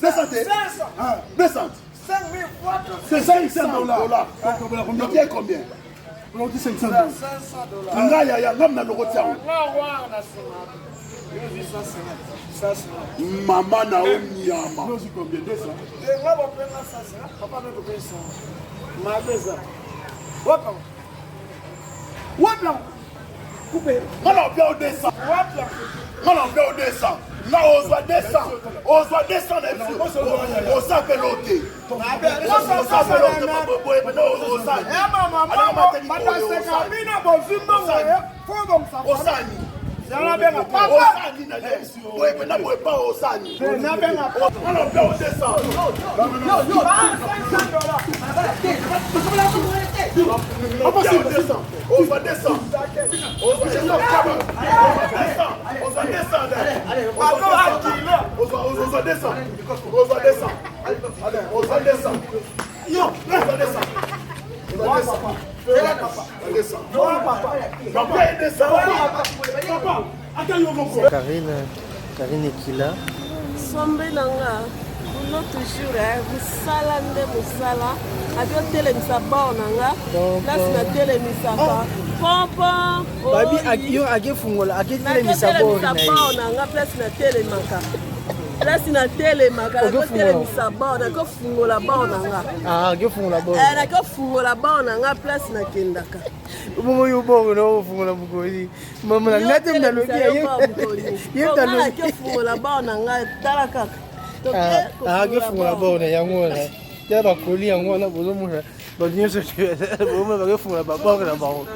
200 te 200. C'est 500 dollars. Combien combien? Oloti 500 dollars. Nga ya ya ngam na lokoti yango. Mama na yo nyama. Ozi combien? 200. Nga ba penga 150, papa na to pesa. Mabeza. Wapi? Wapi? Coupe. Nga na opia 200. Wapi? Nga na opia 200. Nga ozwa 200. Ozwa 200 na biso. Oza pe lote. Oza pe lote boye pe oza. Eh mama mama, bataseka bino bozwi mbongo eh. Fo bongisa. Osani. Nabenga papa. Osani na ye. Boye pe na boye pa osani. Nabenga papa. Nga na opia 200. Yo yo. 500 dollars. Ozwa 200. Ozwa 200. Ozwa 200. Ozwa 200. Ozwa 200. Ozwa 200. Ozwa 200. Yo, ozwa 200. Ozwa 200. Ozwa 200. Papa, 200. Papa, ata yo moko. Karine, Karine Ekila. Sombe na nga boulot toujours eh, mosala nde mosala abi otelemisa bor na nga place natelemisaka pompon Babi yo akefungola aketelemisa bor na ye. bor na nga place natelemaka place natelemaka nakotelemisa bor nakofungola bor na nga Ah, akefungola bor. Eh, nakofungola bor na nga place nakendaka Bongo yo bor na ofungola mokoli. Mama na nga te mnalobi ye. Ye mnalobi. nakofungola bor na nga tala kaka Ah, akefungola bor na yango wana. Ya bakoli yango wana bozomona bato nyonso bomona bakefungola babor na bango.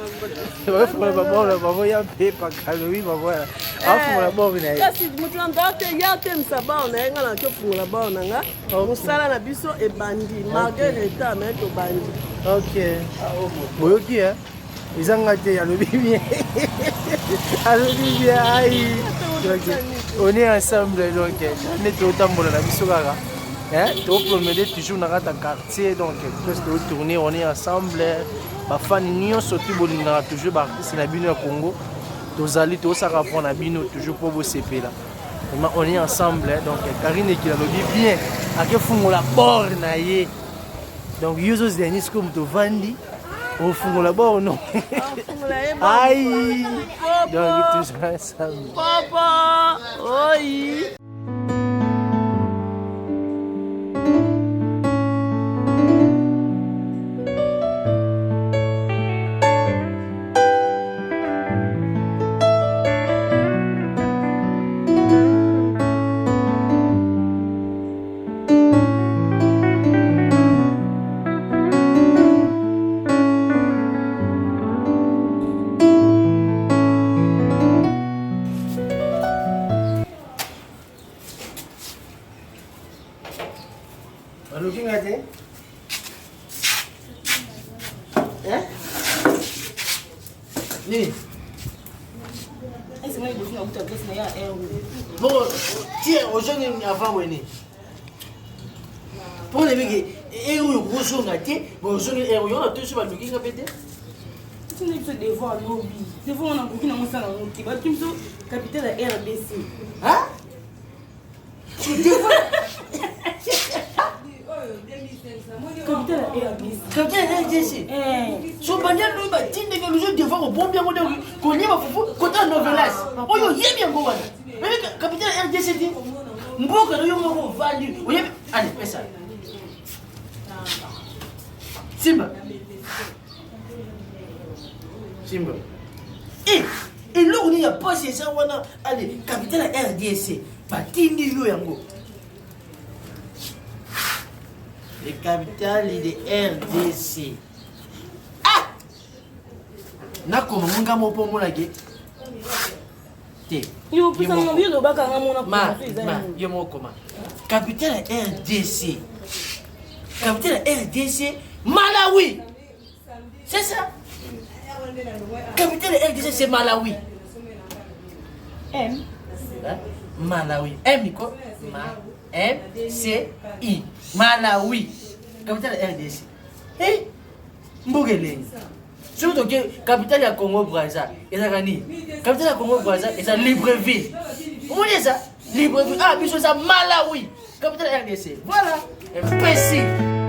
Bakefungola babor na bango ya mpe pakalobi bango wana. Afungola bor na ye. kasi moto na ndako te ya otemisa bao na ye nga na kofungola bao na nga mosala na biso ebandi malgré retard me tobandi Ok. Boyoki eh? Eza nga te alobi bien. Alobi bien ai. Donc on est ensemble donc nde totambola na biso kaka. Hein? Topromener toujours na kati ya quartier donc place totourner on est ensemble. Bafani nyonso tu bolingaka toujours baartiste na bino ya Congo. Tozali tosaka mpo na bino toujours mpo bosepela. Vraiment on est ensemble hein? Donc Karine Ekila alobi bien akefungola bord na ye. Donc yo ozozela nini sikoyo moto ovandi ofungola bor non Afungola ye bor. ai donc toujours ensemble popo oyi baloki nga te Hein? nini bongo tie ozongi avant wene mpo na ebiki ere oyo kozonga te bozongi ere oyo wana toso baluki nga mpe te Tuna biso devoir lobi. Devoir wana nakoki nango osala yango te. Batuni biso capitale ya RDC. Hein? Capitale ya RDC. Capitale ya RDC. Eh. So banda lobi batindaki oluzo devoir obombi yango nde kolia bafufu kota novelas oyo oyebi yango wana oyebi capitale ya RDC te mboka na yo moko ovandi oyebi ale pesa simba simba e eloko nini ya mpasi eza wana ale capitale ya RDC batindi yo yango le capitale de RDC ah nakoma ngo nga moko mpo omonake te Yo pesa ngo yo lobaka nga mona ma ko eza ma nini. yo moko koma capitale ya RDC capitale ya RDC Malawi c'est ça capitale ya RDC c'est Malawi M Hein? Malawi M quoi Ma M C I Malawi capitale ya RDC eh mboka elengi soki toke capitale ya Congo Brazza ezalaka nini capitale ya Congo Brazza eza Libreville omoni eza Libreville ah biso eza Malawi. Capitale RDC. Voilà. Imbécile.